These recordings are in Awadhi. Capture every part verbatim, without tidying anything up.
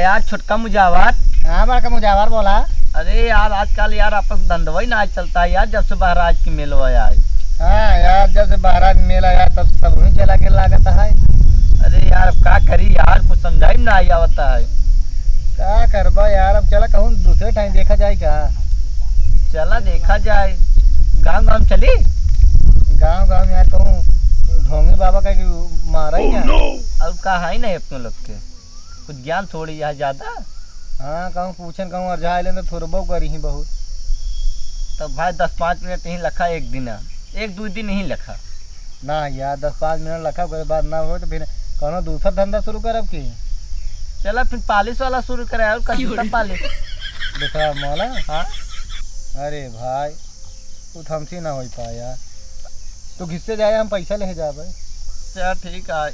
यार छोटका मुजावर। हाँ बड़का मुजावर, बोला। अरे यार, आजकल यार आपस धंधवा ही ना चलता है यार, जब से बहराज की मेलवा आए। हाँ यार, जब से बहराज मेला आया तब सब वहीं चला के लागत है। अरे यार, अब का करी यार, कुछ समझाई में ना आई आवता है। का करबा यार, अब चला कहूँ दूसरे टाइम देखा जाए का। चला देखा जाए, गाँव गाँव चली। गाँव गाँव यार कहूँ ढोंगी बाबा का कि मारा ही ना। और का है ही नहीं अपने लोग के, कुछ ज्ञान थोड़ी है ज्यादा। हाँ, कहूँ पूछन, कहूँ अरझाए लेन तो थोरबो करी ही बहुत। तब भाई दस पाँच मिनट ही लखा एक दिन, एक दो दिन ही लखा। ना यार, दस पाँच मिनट लखा, ओकरे बाद ना हो तो फिर कौनो दूसर धंधा शुरू करब की? चला फिर पालिश वाला शुरू करे, और कर दूसरा पालिश। दूसरा मौला? हाँ। अरे भाई, उ तो हमसे ना होई पाए यार। तू घिस्से जाए, हम पैसा ले जाबे। चल ठीक है।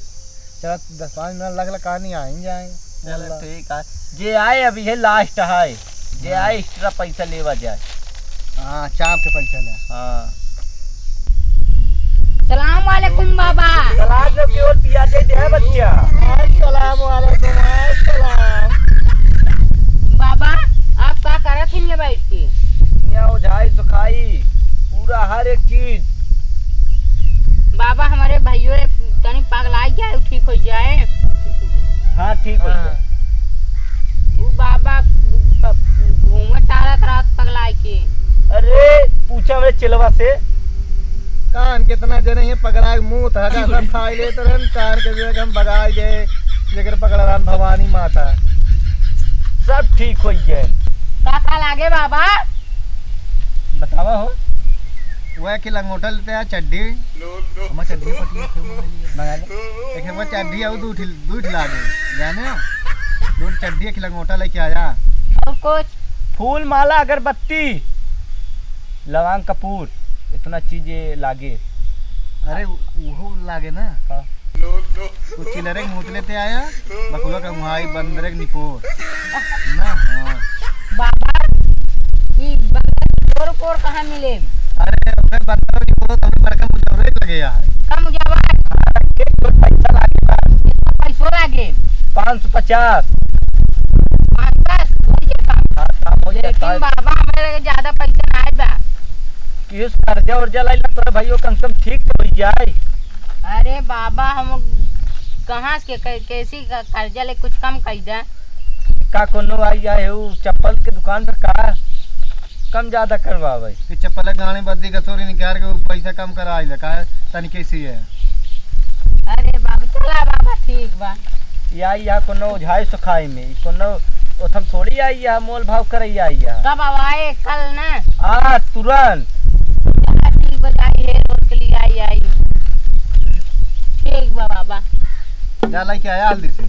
चल दस पाँच मिनट लग लगा नहीं आइन जाए। चल बोला। ठीक है। जे आए अभी है लास्ट है। जे हाँ। आए एक्स्ट्रा पैसा लेवा जाए। हाँ, चाप के पैसा ले। हाँ। सलाम वालेकुम बाबा। सलाद में केवल पियाजे दे है बच्चा। अस्सलाम वालेकुम, अस्सलाम। बाबा, आप का करत हैं ये बैठ के? यहाँ ओझाई सुखाई, पूरा हर एक चीज। बाबा, हमारे भइयो एक तनी पगलाई जाए, ठीक हो जाए। हाँ, ठीक हो हाँ। जाए। उ बाबा प-, घूमत टहरत रहत पगलाई के। अरे, पूछा हमरे चेलवा से। कान कितना जने हैं पगलाई, मुंह तो हगा सब खाई लेत रहन, कान के जो है हम भगाई दे, जेकर पकड़ रहन भवानी माता। सब ठीक हो जाए। का का लागे बाबा? बतावा हो। वह कि लंगोटा लेते हैं, चड्ढी। हमार चड्ढी पटी है, क्यों मंगा लिया? मंगा ले। एक है वो चड्ढी और दू ठिल, दू ठिल आ गई, जाने हो? दू ठिल चड्ढी, एक लंगोटा लेके आया। और कुछ? फूल, माला, अगरबत्ती, लवांग, कपूर, इतना चीजें लागे। अरे, उ-, उहो लागे ना। का? तू चिलरे के मूत लेते आया, बकुला का मुहाई बंदरे के निपोर। ना, हाँ। बाबा, ई बंदर निपोर कोर कहाँ मिले? अरे, अबे बंदर निपोर तो बड़का मुजवरे लगे यार। का मुजवर? हाँ, एक तो पैसा लागे बा। कितना पैसो लागे? पाँच सौ पचास। पाँच सौ पचास, हो जाता। हाँ, काम हो जाता लेकिन है। बाबा, हमरे लगे ज्यादा पैसा नाई बा। किस कर्जा उर्जा लाई ला तोरे भाइयों, कम से कम ठीक तो हो जाए। अरे बाबा, हम कहाँ से कै-, कैसी क-, कर्जा ले, कुछ कम कई दे। का कोनो आई आए हो चप्पल के दुकान पे का कम ज्यादा करवा भाई? ये चप्पल गाने बद्दी कसोरी निकाल के वो पैसा कम करा आई ले, का तनी कैसी है? अरे बाबा, चला बाबा, ठीक बा। या, या कोनो ओझाई सुखाई में, कोनो ओथम थोड़ी आई या, मोल भाव करई आई या। कब आवाए? कल ना? आज तुरंत। चला ठीक बा, जाई है, रोज के लिए आई, आई। ठीक बा बाबा। जा लेके आया हल्दी से।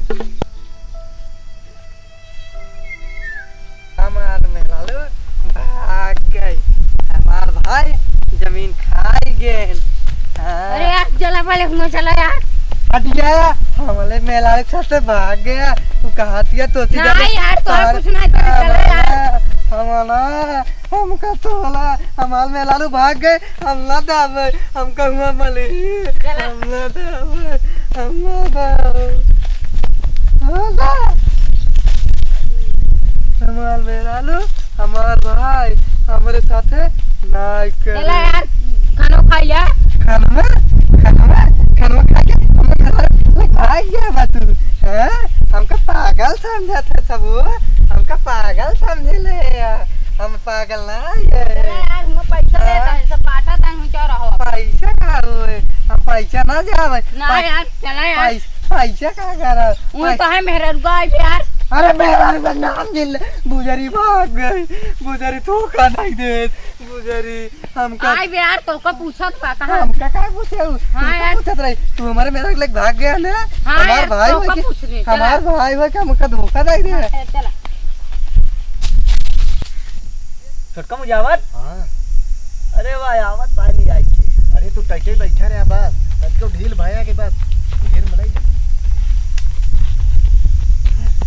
हमार मेहरारू भाग गई। हमार भाई जमीन खाई गए। हाँ। अरे यार, चला पहले हुआ चला यार। हट गया, हमारे मेहरारू के साथ भाग गया। तू कहा थिया तो ना यार, तोरा कुछ ना करे, चला यार। हमारा, हमका तो होला, हमार मेहरारू भाग गए। हम ना जाबे, हम कहूँ मली। चला। हम ना जाबे, हम ना जाबे। हम ना। हमार मेहरारू, हमार भाई, हमरे साथे नाई करे। चला यार, खानो खा लिया। खानवा, खानवा, खानवा खा के हमरे घर भाग गया बा तू, हैं? हमका पागल समझत है सब, हमका पागल समझे ले। हम पागल ना है। अरे यार, हम पैसा हाँ। देता है, सब बांटा था, हम क्या रहो? पैसा का होए? हम पैसा ना जावे। ना पै-, यार, चला यार। पै-, पैसा का करा? वो पै-, तो है मेहरारू का यार। अरे मेहरारू का नाम ले, बुजरी भाग गई, बुजरी धोखा नहीं दे, बुजरी हमका आई बे यार, तोका पूछत बा, कहाँ? हमका का पूछे? हाँ तू का यार। पूछत रही? तू हमारे मेहरारू के लेके भाग गया ना? हाँ हमार यार, भाई तोका होके, पूछने, चला। हमार भाई होके हमका धोखा दे दे। हाँ, चला। छोटका मुझे आवत? हाँ। अरे वाह, आवत पानी आई के। अरे तू टैटे बैठा रहा बस, तब तो ढील भया के बस, ढेर मलाई लगी।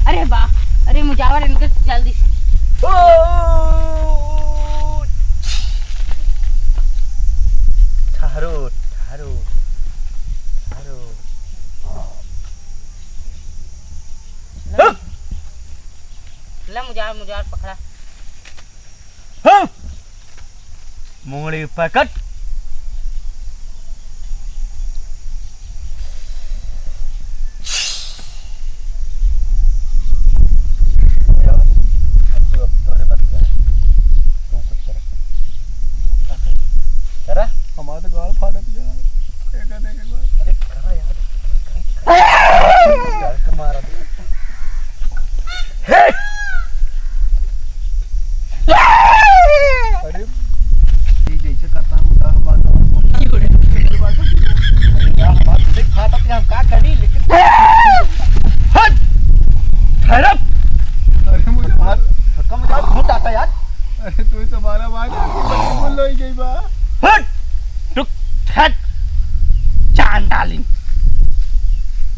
अरे वाह, अरे मुझे आवा इनके जल्दी से। ओ! ठहरो, ठहरो, ठहरो। हट! यार पकड़ा। हाँ। मुंगड़ी ऊपर कट। करा? हमार तो गाल फाटत यार। एक, एक, एक बार। अरे करा यार। डर के मारा। हे! अरे, ये जैसे करता हूँ, डर बात। अरे यार, हमार तो देख फाटत है, हम का करी, लेकिन हट! ठहर! अरे मुझे हमार, मार। कम जाओ, भूत आता यार। अरे तू ही तो मारा मार, बोल लो ही गई बा। हट! रुक, हट! चांडालिन।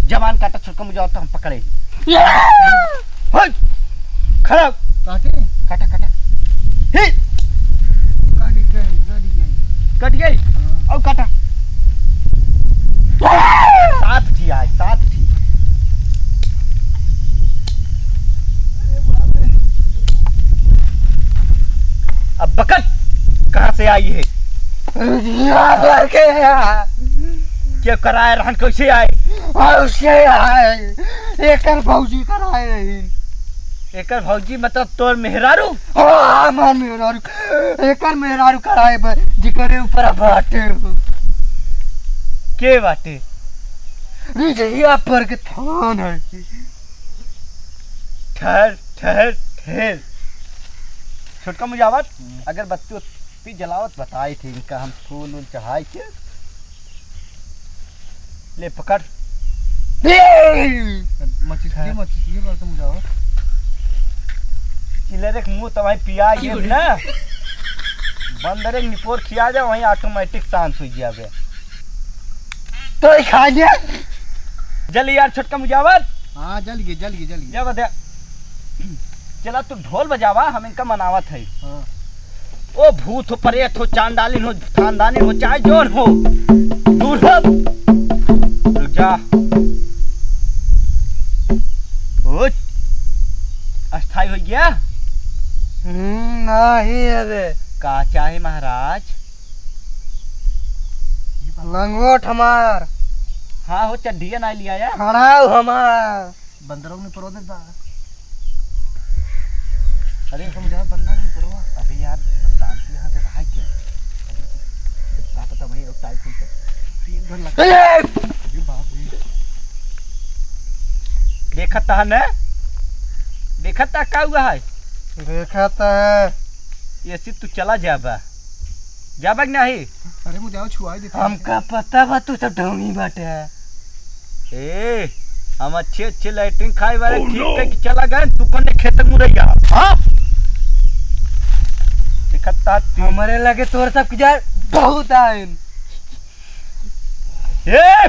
जबान काटा, छोटका मुझे और तो हम पकड़े। हट! खड़ा। काटे? काटा, काटा। हे! काट गई, काट गई। कट गई? हाँ। और काटा। सात ठी आए, सात ठी। अरे बाप रे। अब बकत कहाँ से आई है? यहाँ पर के है। के कराए रहन, कैसे आए? और से आए। एकर भौजी कराए रही। एकर भौजी मतलब तोर मेहरारू? हाँ, हमार मेहरारू। एकर मेहरारू कराए बा, जिकरे ऊपर बाटे। के बाटे? रिझिया पर के थान है। ठहर, ठहर, ठहर। छोटका मुझे आवाज, अगरबत्ती उगरबत्ती जलावत बताई थी इनका हम फूल उल चढ़ाई के। ले पकड़। ए! मचिस के, मचिस के, बर्तन मुझाओ। चिलरे के मुंह तो वहीं पिया ये ना। बंदरे के निपोर खिया जा, वहीं automatic शांत हो जावे। तो ही खा गया। जल यार छोटका मुझावत। हाँ, जल गए, जल गए, जल गए। जब दे। चला तू ढोल बजावा, हम इनका मनावत है। हाँ। ओ भूत हो, प्रेत हो, चांडालिन हो, खानदानी हो, चाहे जोन हो, दूर हो। रुक जा। उठ। अस्थाई हो गया? हम्म, नहीं अबे। का चाहे महाराज? लंगोट हमार। हाँ हो, चड्ढिया ना लिया यार। खड़ाऊ हमार। बंदरों ने परो दे बा। अरे, हम जा बंदर ने परो। अबे यार, शांति यहाँ से भाग के। अबे, का पता भाई, और टाइट होई तो। तीन घर लगा। ए! अरे बाप रे। देखत है ने? देखत है का हुआ है? देखत है। ये सिर्फ तू चला जाबा। जाबा कि नहीं? अरे मुझे आओ छुआई देते हैं। हमका पता बा तू सब ढोंगी बाटे। ए, हम अच्छे अच्छे लैट्रिन खाए वाले ठीक है कि चला गए, तू कने खेत मुरैया। हाँ? देखत ता ती- हमारे लगे तोर सब की जाए बहुत आइन। ए!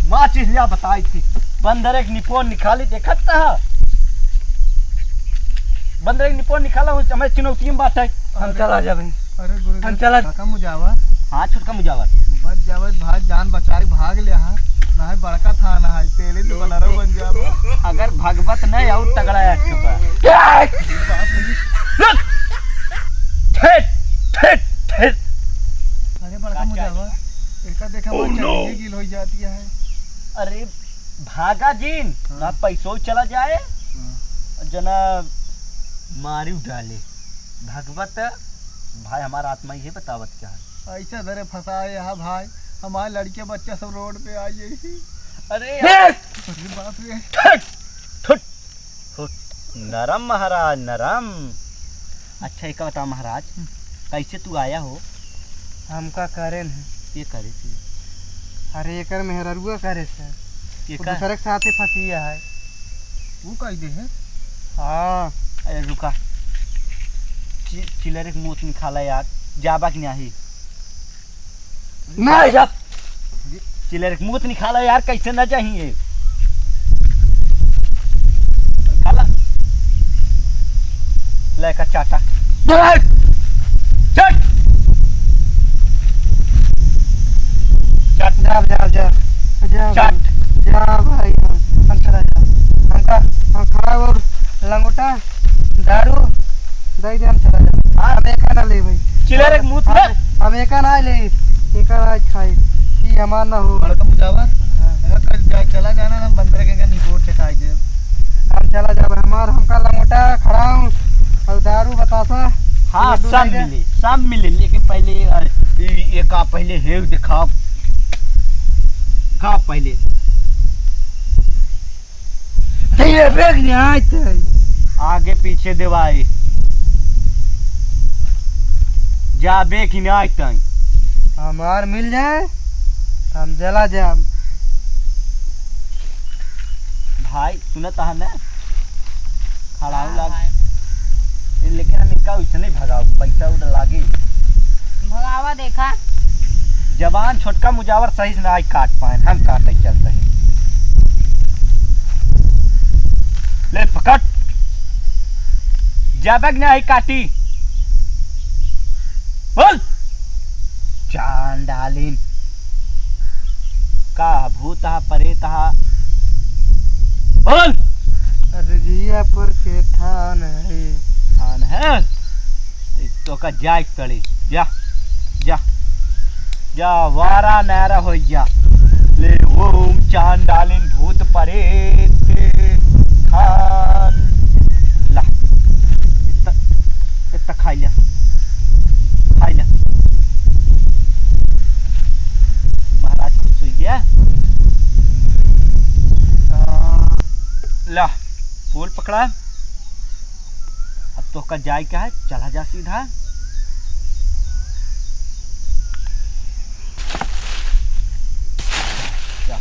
माचिस लिया बताई थी। बंदर एक निपोर निकाली देखत था। बंदर एक निपोर निकाला हो, हमें चुनौती में बात है। हम चला जाबे। अरे गुरु हम चला। काका मुझे आवा। हाँ, छोटका मुझे आवा। बच जावे भाई, जान बचाए भाग ले हा। ना है बड़का थाना है, तेरे से बनारस बन जावा। अगर भगवत नहीं और तगड़ा है के बा। बाप रे। रुक! ठेठ, ठेठ, ठेठ। अरे बड़का मुझे आवा। एका देखा, oh, no। चड्ढी गील हो जाती है। अरे भागा जिन, हाँ। ना पैसो चला जाए, हाँ। जना मारी डाले। भगवत भाई, हमारा आत्मा ये बतावत क्या है? ऐसा धरे फंसाए यहाँ भाई, हमारे लड़के बच्चा सब रोड पे आ जाई। अरे ए! यार। अरे बाप रे। ठट, ठट। हो, नरम महाराज, नरम। अच्छा, एक बताओ महाराज, हम्म। कैसे तू आया हो? हमका करे न। ये करे थे? अरे, एकर मेहररुआ करे से। ये वो का? दूसरे के साथे फंसी है। वो कह दे है? हाँ। अरे, रुका। चि-, चिलर एक मौत निकाला यार, जाबा कि नहीं? ना जा। चिलर के मुंह तो निकाला यार, कैसे ना चाहिए? निकाला। लेका चाटा। चल। चट। चट। जा, जा, जा। जा चट। भाई। जा भाई, हम, हम चला जा। हमका, हम खड़ा और लंगोटा। दारू दे दे, हम चला जाब। हाँ, हम एका ना लेबै। चिलर एक मूत ले। हम, हम एका ना ले, एका ना खाई। ई हमार ना हो। बड़का मुजावर, हाँ। अगर कल जा-, चला जाना ना, बंदर के निपोर चटाई दे। हम चला जाब, हमार, हमका लंगोटा खड़ा हूँ और दारू बतासा। हाँ, लड्डू सब दे दे। मिली, सब मिली, लेकिन पहले ये, ये, ये का पहले हेव दिखाओ। का पहले? धीरे बेग नहीं आइत है। आगे पीछे देवाई। जाबे कि नहीं आइत है? हमार मिल जाए, हम जला जाम। भाई, सुनत है ना? खड़ाऊ हाँ, लाग। भाई। ए, लेकिन हम इनका वैसे नहीं भगाओ, पैसा उधर लागी। भगावा देखा। जबान छोटका मुजावर सही से ना आई काट पाए, हम काटे चलते हैं। ले पकड़। जबक नहीं काटी। बोल। चांडालिन। का भूत हा, परेत हा? बोल। अरे जिया पर के थान है। थान है? तो का जाए पड़े। जा, जा, जा, वारा नारा हो जा। ले ओम चांडालिन भूत परेत थान। ला। इतना, इतना खाई ले। खाई ले। महाराज खुश हुई गया। ला, फूल पकड़ा। अब तोहका जाए का है, चला जा सीधा। जा।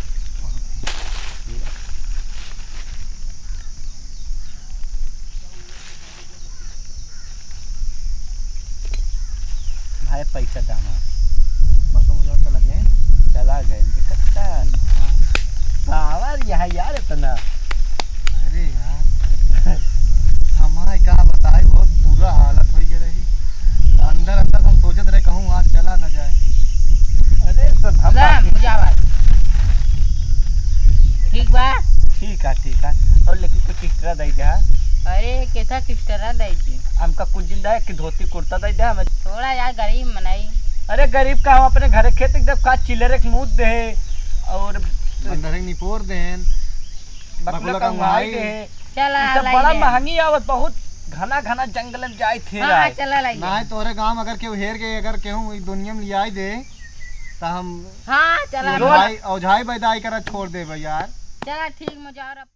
भाई पैसा डामा। मौसम उधर चला गए। चला गए, इनके कत्ता। हाँ। पावर यहाँ यार इतना। अरे यार, हमारे का बताई, बहुत बुरा हालत होइ गए रही। अंदर अंदर हम सोचत रहे कहूँ आज चला न जाए। अरे सब हम राम, मुझे आवाज। ठीक बा? ठीक है, ठीक है। और लेकिन कुछ extra दे दे। अरे केथा extra दे दे। हमका कुछ दिन दे कि धोती कुर्ता दे दे हमें। थोड़ा यार गरीब मनई। अरे गरीब का, हम अपने घरे खेत एकदम का चिल्लर एक मूत दे और बंदर एक निपोर देन। बकुला बकुला का का मुहाई मुहाई दे। चला, ई सब लाई बड़ा ले। महंगी आवत, बहुत घना घना जंगल में जाए थे हाँ, हाँ, राय। चला लाई ले। ना तोरे गांव अगर केहू हेर के अगर केहू ई दुनिया में लियाई दे, त हम हाँ, चला। ओझाई, ओझाई बैदाई करा छोड़ देबे यार। चला ठीक, मुझे और